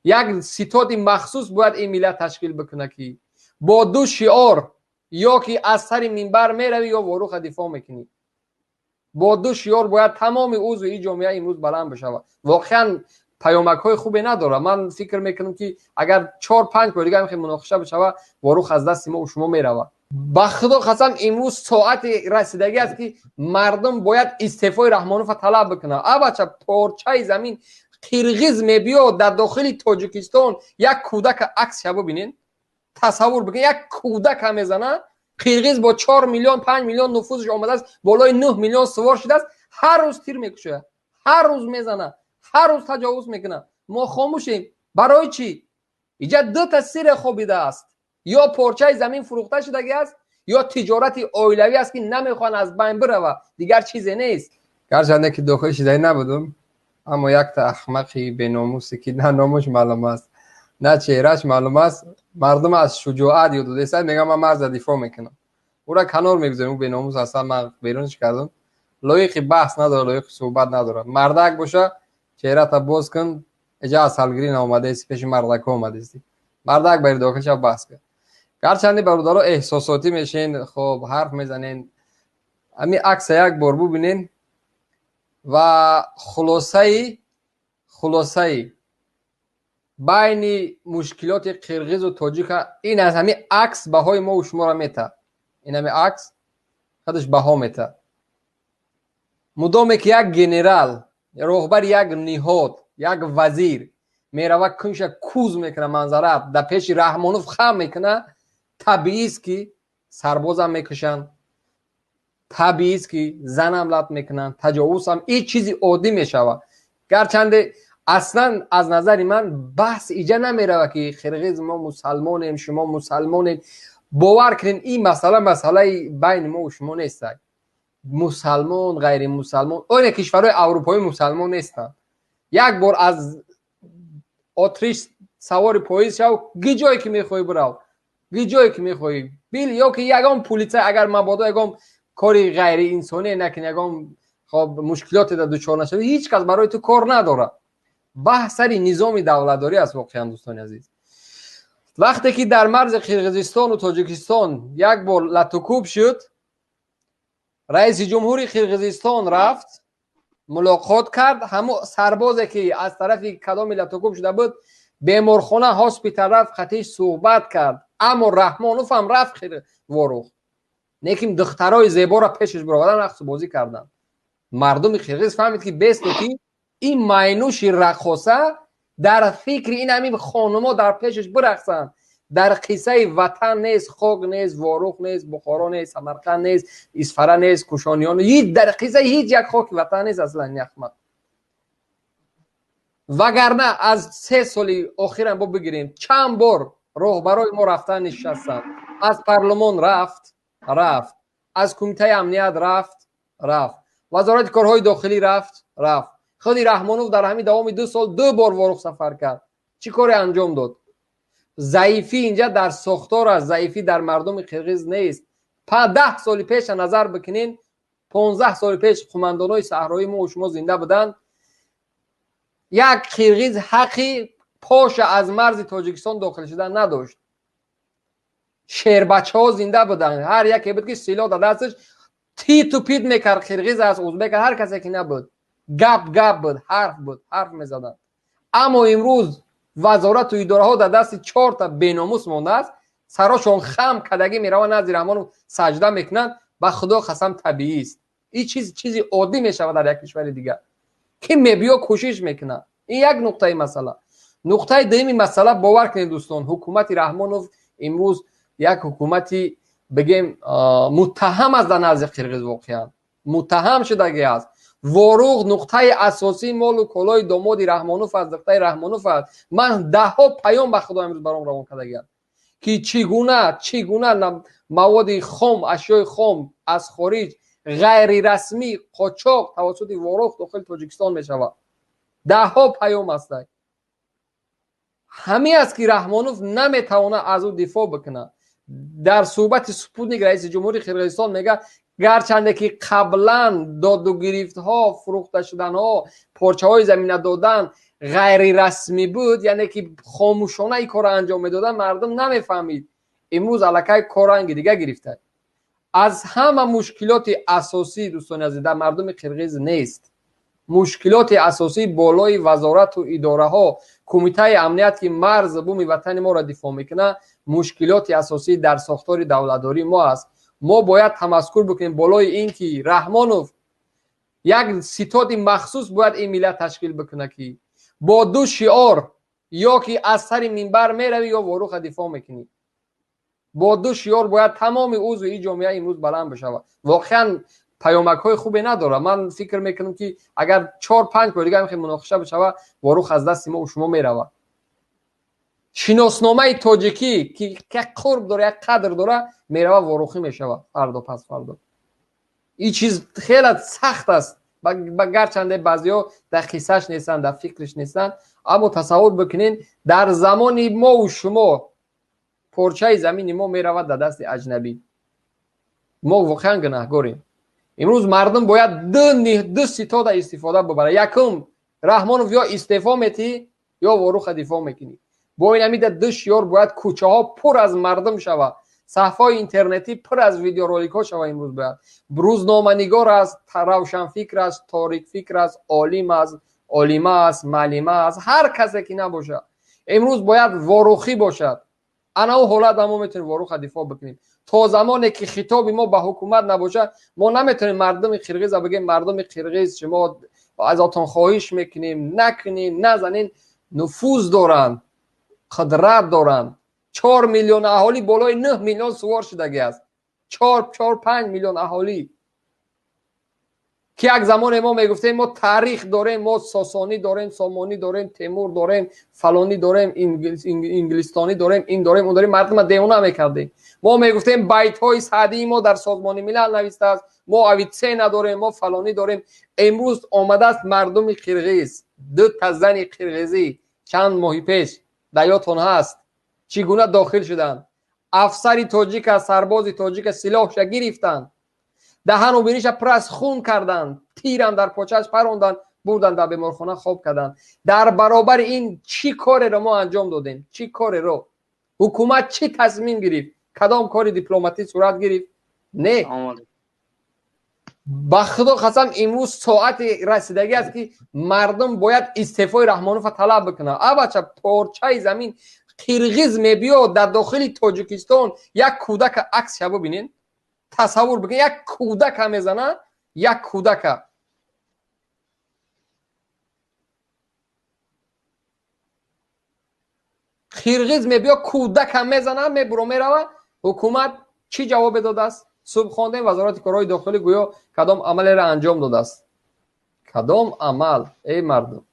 Як ситоди махсус бояд ин миллат ташкил бикунад, ки бо ду шиор: ё ки аз сари минбар меравӣ, ё Воруха дифоъ мекунӣ. Бо ду шиор бояд тамоми узви ин ҷомеа имрӯз баланд бишавад. Воқеан, паёмакҳои хубе надорад. Ман фикр мекунам, ки агар 4-5 бор дига ҳамхел муноқиша бишавад, Ворух аз дасти мо шумо меравад. Ба Худо қасам, имрӯз соати расидагӣ аст, ки мардум бояд истеъфои Раҳмонова талаб бикунад. Абача, порчаи замин қирғиз мебиёд, дар дохили Тоҷикистон як кӯдака, аксша бибинен, тасаввур бикун, як кӯдака мезана. Қирғиз бо 4 миллион, 5 миллион нуфузаш омадааст, болои 9 миллион сувор шудааст. Ҳар рӯз тир мекушояд, ҳар рӯз мезана, ҳар рӯз таҷовуз мекунад. Мо хомӯшем. Барои чӣ? Иҷа дута сире хобидааст: ё порчаи замин фурӯхта шудагӣ аст, ё тиҷорати оилавӣ аст, ки намехоҳанд аз байн бирава. Дигар чизе нест. Гарчанде ки дохил шидаӣ набудум, аммо якта ахмақи беномусе, ки на номуш маълум аст, на чеҳраш маълум аст, мардум аз шуҷоат ёд додеста, мегӯям, ман марза дифоъ мекунам. Ӯра канор мегузорем, ӯ беномус ҳастан, ман берунш кардам. Лоиқи баҳс надорад, лоиқи суҳбат надорад. Мардак боша, чеҳрата боз кун. Эҷа асалгирӣ наомадаисти, пеши мардакҳо омадаисти. Мардак бари, дохил шав, баҳс кун. Гарчанде, бародаро, эҳсосотӣ мешен, хоб, ҳарф мезанен. Ҳамин акса як бор бубинен ва хулосаи байни мушкилоти қирғизу тоҷика ин аз ҳамин акс баҳои мову шуморо метаҳад. Ин ҳамин акс худаш баҳо метаҳад. Мудоме ки як генерал, роҳбари як ниҳод, як вазир мерава, кунша куз мекунад, манзара дар пеши Раҳмонов хам мекунад, табиист, ки сарбозам мекушанд, табиист, ки занам лат мекунанд, таҷовузам ин чизи оддӣ мешавад. Гарчанде аслан аз назари ман баҳс иҷа намерава, ки қирғиз, мо мусалмонем, шумо мусалмонед. Бовар кунед, ин масъала масъалаи байни мо шумо нестак. Мусалмон, ғайримусалмон, оне кишварҳои аврупоӣ мусалмон нестанд. Як бор аз Отриш савори поезд шав, гиҷое ки мехоҳӣ бирав, гиҷое ки мехоҳӣ бил, ё ки ягон полицай, агар мабодо ягон кори ғайриинсоние накунӣ, ягон, хоб, мушкилоте да дучор нашавӣ, ҳеҷ кас барои ту кор надорад. Баҳс сари низоми давлатдорӣ аст. Воқеан, дӯстони азиз, вақте ки дар марзи Қирғизистону Тоҷикистон як бор латукӯб шуд, раиси ҷумҳури Қирғизистон рафт, мулоқот кард. Ҳамо сарбозе, ки аз тарафи кадоми латукӯб шуда буд, беморхона, hospital рафт, қатиш суҳбат кард. Аммо Раҳмонов ҳам рафт Ворух, лекин духтарои зеборо пешаш баровардан, рақсу бозӣ карданд. Мардуми қирғиз фаҳмид, ки бесто ки ин майнуши раққоса дар фикри ин ҳамин хонумо дар пешаш бирақсанд, дар қиссаи ватан нест, хок нест, Ворух нест, Бухоро нест, Самарқанд нест, Исфара нест, Кушониён, ҳеҷ дар қиссаи ҳеҷ як хоки ватан нест аслан ин ахмақ. Вагарна аз 3 соли охирам бо бигирем, чанд бор роҳбарои мо рафтан, нишастанд. Аз парлумон рафт, рафт, аз Кумитаи амният рафт, рафт, Вазорати корҳои дохилӣ рафт, рафт. Худи Раҳмонов дар ҳамин давоми 2 сол ду бор Ворух сафар кард. Чӣ коре анҷом дод? Заифӣ инҷа дар сохтор аст, заифӣ дар мардуми қирғиз нест. 10 соли пеша назар бикунен, 15 соли пеш қумандонои саҳроии мо шумо зинда буданд. Як қирғиз ҳаққи поша аз марзи Тоҷикистон дохил шудан надошт. Шербачаҳо зинда буданд, ҳар яке буд, ки силоҳ дар дасташ титу пит мекард. Қирғиз аст, узбек, ҳар касе ки набуд, гап гап буд, ҳарф буд, ҳарф мезаданд. Аммо имрӯз вазорату идораҳо дар дасти чорта беномус мондааст. Сарошон хам кадагӣ мераванд, назди Раҳмонов саҷда мекунанд. Ба Худо қасам, табиист, ин чиз чизи оддӣ мешавад дар як кишвари дигар, ки мебиё кӯшиш мекунад. Ин як нуқтаи масъала. Нуқтаи дуюми масъала: бовар кунед, дӯстон, ҳукумати Раҳмонов имрӯз як ҳукумати, бигем, муттаҳам аст дар назди қирғиз. Воқеан, муттаҳам шудагӣ аст. Воруғ нуқтаи асосии молу колои домоди Раҳмонов аст, нуқтаи Раҳмонов аст. Ман даҳҳо паём, ба Худо, имрӯз баром равон кардагиам, ки чӣ гуна маводи хом, ашёи хом аз хориҷ ғайрирасмӣ, қочоқ тавассути Ворух дохили Тоҷикистон мешавад. Даҳҳо паём ҳастанд. Ҳамин аст, ки Раҳмонов наметавонад аз ӯ дифоъ бикунад. Дар суҳбати Спутник раиси ҷумҳури Қирғизистон мегӯяд, гарчанде ки қаблан додугирифтҳо, фурӯхта шуданҳо, порчаҳои замина додан. ғайрирасмӣ буд, яъне ки хомӯшона ин корро анҷом медоданд, мардум намефаҳмид. Имрӯз аллакай кор ранги дига гирифта. Аз ҳама мушкилоти асосӣ, дӯстони азиз, дар мардуми қирғиз нест. Мушкилоти асосӣ болои вазорату идораҳо, кумитаи амният, ки марз буми ватани моро дифоъ мекунад, мушкилоти асосӣ дар сохтори давлатдории мо аст. Мо бояд тамаскур бикунем болои ин ки Раҳмонов як ситоди махсус бояд ин миллат ташкил бикунад, ки бо ду шиор ё ки аз сари минбар меравӣ ё Воруха дифоъ мекунӣ. Бо ду шиор бояд тамоми узви ин ҷомеа имрӯз баланд бишавад. Воқеан паёмакҳои хубе надорад. Ман фикр мекунам, ки агар 4-5 бор дига ҳамин муноқиша бишавад, Ворух аз дасти мо шумо меравад. Шиносномаи тоҷикӣ, ки як қурб дора, як қадр дора, мерава ворухӣ мешавад фардо пас фардо. Ин чиз хеле сахт аст. Гарчанде баъзеҳо дар қиссаш нестанд, дар фикриш нестанд, аммо тасаввур бикунед, дар замони мову шумо порчаи замини мо меравад дар дасти аҷнабӣ. Мо воқеан гунаҳгорем. Имрӯз мардум бояд ду ситода истифода бибарад. Якум, Раҳмонов ё истеъфо метиҳӣ, ё Воруха дифоъ мекунӣ. Бо ин ҳамида ду шиёр бояд кӯчаҳо пур аз мардум шавад, саҳфаҳои интернетӣ пур аз видеороликҳо шавад. Имрӯз бояд рӯзноманигор аст, равшанфикр аст, торикфикр аст, олим аст, олима аст, маълима аст, ҳар касе ки набошад, имрӯз бояд ворухӣ бошад. Ана ӯ ҳолат мо метавонем Воруха дифоъ бикунем. То замоне ки хитоби мо ба ҳукумат набошад, мо наметавонем мардуми қирғиза бигем: мардуми қирғиз, шумо азотон хоҳиш мекунем, накунем, назанен. Нуфуз доранд, қудрат доранд. 4 миллион аҳолӣ болои 9 миллион сувор шудагӣ аст. 4-5 миллион аҳолӣ, ки як замоне мо мегуфтем мо таърих дорем, мо сосонӣ дорем, сомонӣ дорем, Темур дорем, фалонӣ дорем, инглистонӣ дорем, ин дорем, он дорем, мардума девона мекардем. Мо мегуфтем байтҳои Саъдии мо дар Созмони Милал навистааст, мо Авитсена дорем, мо фалонӣ дорем. Имрӯз омадааст мардуми қирғиз, ду та зани қирғизӣ чанд моҳи пеш дар ёдтон ҳаст, чӣ гуна дохил шуданд. Афсари тоҷика, сарбози тоҷика силоҳша гирифтанд, даҳану биниша пур аз хун карданд, тирам дар почааш паронданд, бурданд дар беморхона хоб карданд. Дар баробари ин чӣ кореро мо анҷом додем? Чӣ кореро? Ҳукумат чӣ тасмим гирифт? Кадом кори дипломатӣ сурат гирифт? Не. Ба худо қасам, имрӯз соати расидагӣ аст, ки мардум бояд истеъфои Раҳмонова талаб бикунад. Абача, порчаи замин қирғиз мебиёд дар дохили Тоҷикистон, як кӯдака аксша бибинед, тасаввур бикунед, як кӯдака мезана, як кӯдака. Қирғиз мебиёд, кӯдака мезана, мебуро мерава. Ҳукумат чӣ ҷавобе додааст? Субҳ хондем, вазорати корҳои дохилӣ гӯё кадом амалеро анҷом додааст. Кадом амал, эй мардум?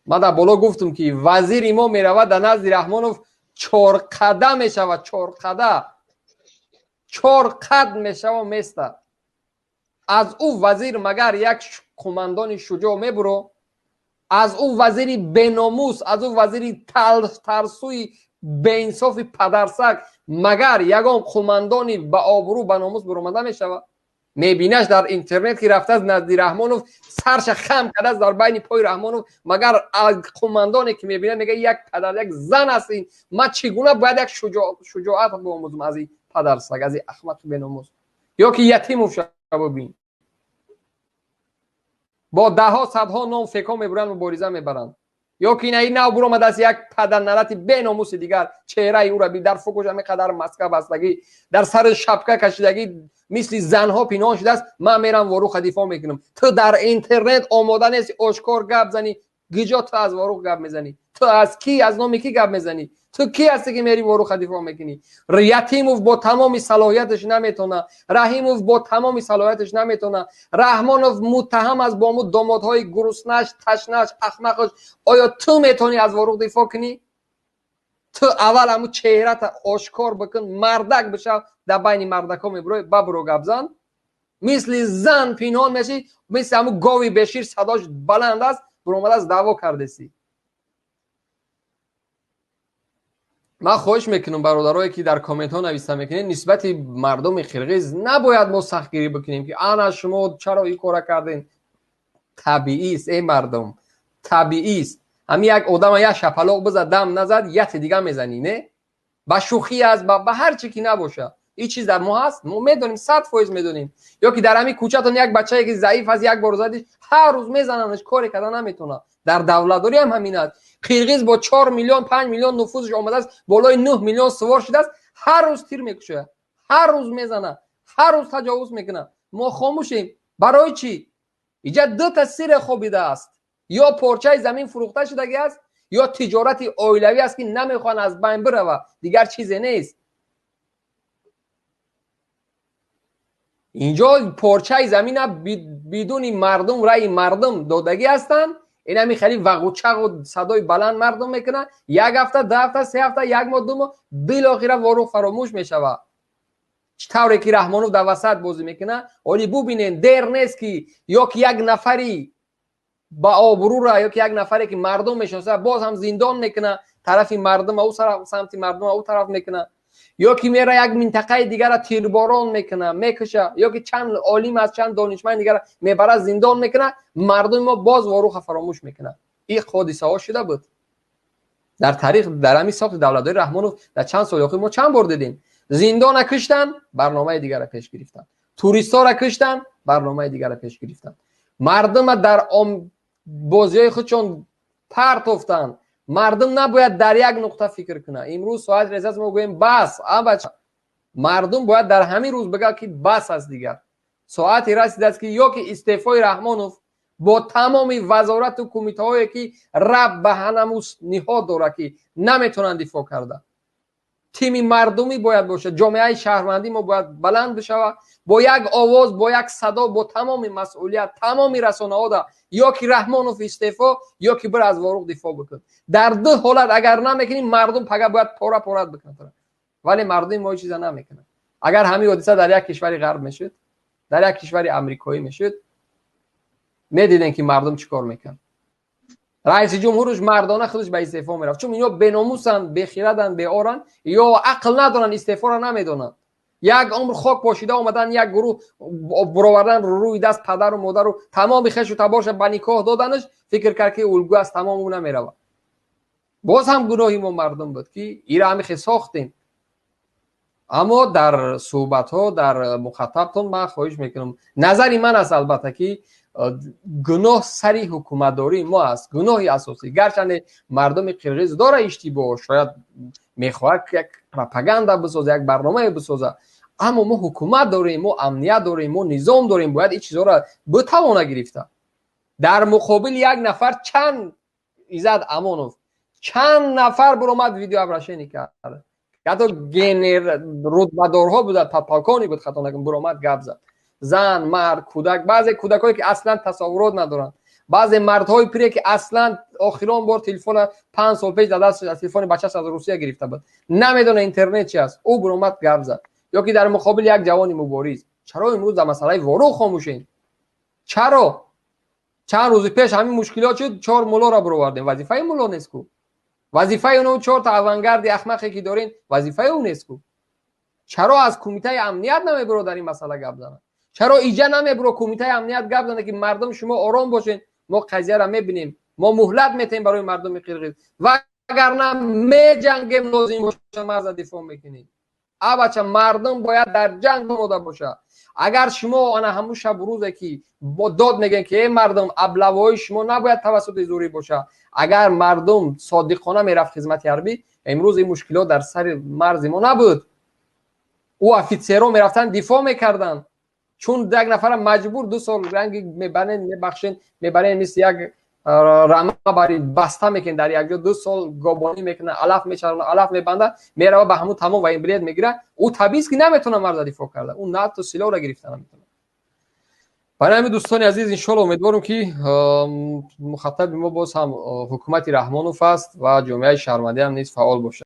Ман дар боло гуфтам, ки вазири мо меравад дар назди Раҳмонов, чорқада мешавад, чорқада, чор қад мешава, места. Аз ӯ вазир магар як қумандони шуҷоъ мебуро? Аз ӯ вазири беномус, аз ӯ вазири тарсуи беинсофи падарсаг магар ягон қумандони ба обрӯ, ба номус буромада мешавад? Мебинаш дар интернет, ки рафтааст назди Раҳмонов, сарша хам кардааст дар байни пои Раҳмонов. Магар қумандоне ки мебинад, мега як падар, як зан аст ин, ман чӣ гуна бояд як шуҷоат биомӯзам аз ин падарсаг, аз ин ахмақи беномус? Ё ки Ятимов шабобин, бо даҳҳо садҳо ном фекҳо мебуранд, мубориза мебаранд. Ё ки ин нав буромадааст як падарналати беномуси дигар, чеҳраи ӯра би, дар фукуш ҳамин қадар маска бастагӣ, дар сари шапка кашидагӣ, мисли занҳо пинҳон шудааст. Ман мерам Воруха дифоъ мекунам. Ту дар интернет омода нести ошкор гап занӣ. Гиҷо ту аз Ворух гап мезанӣ? Ту аз ки, аз номи кӣ гап мезанӣ? Ту кӣ ҳастӣ, ки мери Воруха дифоъ мекунӣ? Ятимов бо тамоми салоҳияташ наметавона, Раҳимов бо тамоми салоҳияташ наметавона, Раҳмонов муттаҳам аст бо му домодҳои гуруснаш, ташнаш, ахмақаш. Оё ту метавонӣ аз Ворух дифоъ кунӣ? Ту аввал ҳамун чеҳрата ошкор бикун, мардак бишав, дар байни мардакҳо мебурои, бабуро гап зан. Мисли зан пинҳон мешӣ, мисли ҳамун гови бешир садош баланд аст, буромадааст, даъво кардесӣ. Ман хоҳиш мекунам, бародарое ки дар комментҳо нависта мекунед, нисбати мардуми қирғиз набояд мо сахтгирӣ бикунем, ки ана шумо чаро ин кора кардем. Табиист, эй мардум, табиист. Ҳамин як одама як шапалоқ бизад, дам назад, яте дига мезанӣ, не? Ба шӯхӣ аст, ба ҳар чӣ ки набошад. Ин чиз дар мо ҳаст, мо медонем, 100% медонем. Ё ки дар ҳамин кӯчатон як бачае ки заиф аст, як бор задиш, ҳар рӯз мезананаш, коре карда наметавонад. Дар давлатдорӣ ҳам ҳамин аст. Қирғиз бо 4 миллион, 5 миллион нуфузаш омадааст, болои 9 миллион сувор шудааст, ҳар рӯз тир мекушояд, ҳар рӯз мезанад, ҳар рӯз таҷовуз мекунад. Мо хомӯшем. Барои чӣ? Иҷа дута сире хобидааст. Ё порчаи замин фурӯхта шудагӣ аст, ё тиҷорати оилавӣ аст, ки намехоҳанд аз байн бирава, дигар чизе нест. Инҷо порчаи замина бидуни мардум, раъи мардум додагӣ ҳастанд. Ин ҳамин хеле вағучағу садои баланд мардум мекунад. Як ҳафта, 2 ҳафта, 3 ҳафта, як моҳ, 2 моҳ, билохира ворух фаромӯш мешавад. Чӣ тавре ки Раҳмонов дар васат бозӣ мекунад, оли бубинем, дер нест ки ё ки як нафари ба обрӯра, ё ки як нафаре ки мардум мешиносад, боз ҳам зиндон мекунад, тарафи мардум ӯ самти мардум ӯ тараф мекунад, ё ки мера як минтақаи дигара тирборон мекунад, мекуша, ё ки чанд олим аст, чанд донишманд дигара мебарад, зиндон мекунад, мардуми мо боз воруха фаромӯш мекунад. Ин ҳодисаҳо шуда буд дар таърих, дар ҳамин сохти давлатдории Раҳмонов дар чанд соли охир мо чанд бор дидем. Зиндона куштанд, барномаи дигара пеш гирифтанд. Туристҳоро куштанд, барномаи дигара пеш гирифтанд. Мардума дар бозиҳои худшон партофтанд. Мардум набояд дар як нуқта фикр кунад. Имрӯз соат расид, мо гӯем бас, абач. Мардум бояд дар ҳамин рӯз бигӯяд ки бас аст дигар. Соате расидааст ки ё ки истеъфои Раҳмонов бо тамоми вазорату кумитаҳое ки раб ба ҳанамус ниҳод дорад ки наметавонанд дифоъ карда. Тими мардумӣ бояд бошад, ҷомеаи шаҳрвандӣ мо бояд баланд бишавад, бо як овоз, бо як садо, бо тамоми масъулият, тамоми расонаҳо да ё ки Раҳмонов истеъфо, ё ки бир аз ворух дифоъ бикун. Дар ду ҳолат агар намекунӣ, мардум пага бояд пора порат бикунад. Вале мардуми мо чиза намекунад. Агар ҳамин ҳодиса дар як кишвари ғарб мешуд, дар як кишвари амрикоӣ мешуд, медидем ки мардум чӣ кор мекард. Раиси ҷумҳурш мардона худаш ба истеъфо мерафт, чун инҳо беномусанд, бехираданд, беоранд, ё ақл надоранд, истеъфоро намедонанд. Як умр хок пошида омадан, як гурӯҳ буровардан рӯи даст падару модару тамоми хешу таборша ба никоҳ доданаш, фикр кард ки улгӯ аз тамом ӯ намеравад. Боз ҳам гуноҳи мо мардум буд ки ира ҳамихе сохтем. Аммо дар суҳбатҳо, дар мухаттабтон ман хоҳиш мекунам, назари ман аст албатта ки гуноҳ сари ҳукуматдории мо аст, гуноҳи асосӣ. Гарчанде мардуми қирғиз дора иштибоҳ, шояд мехоҳад як пропаганда бисоза, як барномае бисоза, аммо мо ҳукумат дорем, мо амният дорем, мо низом дорем, бояд ин чизҳоро битавона гирифта. Дар муқобили як нафар чанд Иззат Амонов чанд нафар биромад видеообращение кард, ҳатто рутбадорҳо буда, подполковник буд, хато накунам, биромад гап зад. Зан, мард, кӯдак, баъзе кӯдакҳое ки аслан тасаввурот надоранд, баъзе мардҳои пире ки аслан охирон бор телефона 5 сол пеш аз телефони бачааш аз Русия гирифта буд, намедона интернет чи аст, ӯ биромад гап зад. Ё ки дар муқобили як ҷавони мубориз. Чаро имрӯз дар масъалаи ворух хомӯшем? Чаро? Чанд рӯзи пеш ҳамин мушкилот шуд, 4 муллоро бировардем. Вазифаи мулло нест ку? Вазифаи оно 4 та авангарди ахмақе ки дорем, вазифаи ӯ нест ку? Чаро аз кумитаи амният намебиро дар ин масъала гап занад? Чаро иҷа намебиро кумитаи амният гап занад ки мардум шумо ором бошед, мо қазияро мебинем, мо муҳлат метаҳем барои мардуми қирғиз, вагарна меҷангем, лозим боша марза дифоъ мекунем. Абача, мардум бояд дар ҷанг омода бошад. Агар шумо ана ҳамун шабу рӯзе ки дод мегӯем ки эй мардум, аблавои шумо набояд тавассути зӯрӣ бошад, агар мардум содиқона мерафт хизмати ҳарбӣ, имрӯз ин мушкилот дар сари марзи мо набуд. Ӯ офитсерҳо мерафтанд дифоъ мекарданд, чун як нафара маҷбур 2 сол ранги мебарен, мебахшен, мебарен, мисли як рама бари баста мекунед, дар якҷо 2 сол гобонӣ мекунад, алаф мечаронад, алаф мебандад, мерава ба ҳамун тамом военбилет мегирад. Ӯ табиист ки наметавонад марза дифоъ карда, ӯ на то силоҳро гирифта наметавонад. Барои ҳамин дӯстони азиз, иншоалло умедворам ки мухаттаби мо боз ҳам ҳукумати Раҳмонов аст ва ҷомеаи шаҳрвандӣ ҳам низ фаъол бошад.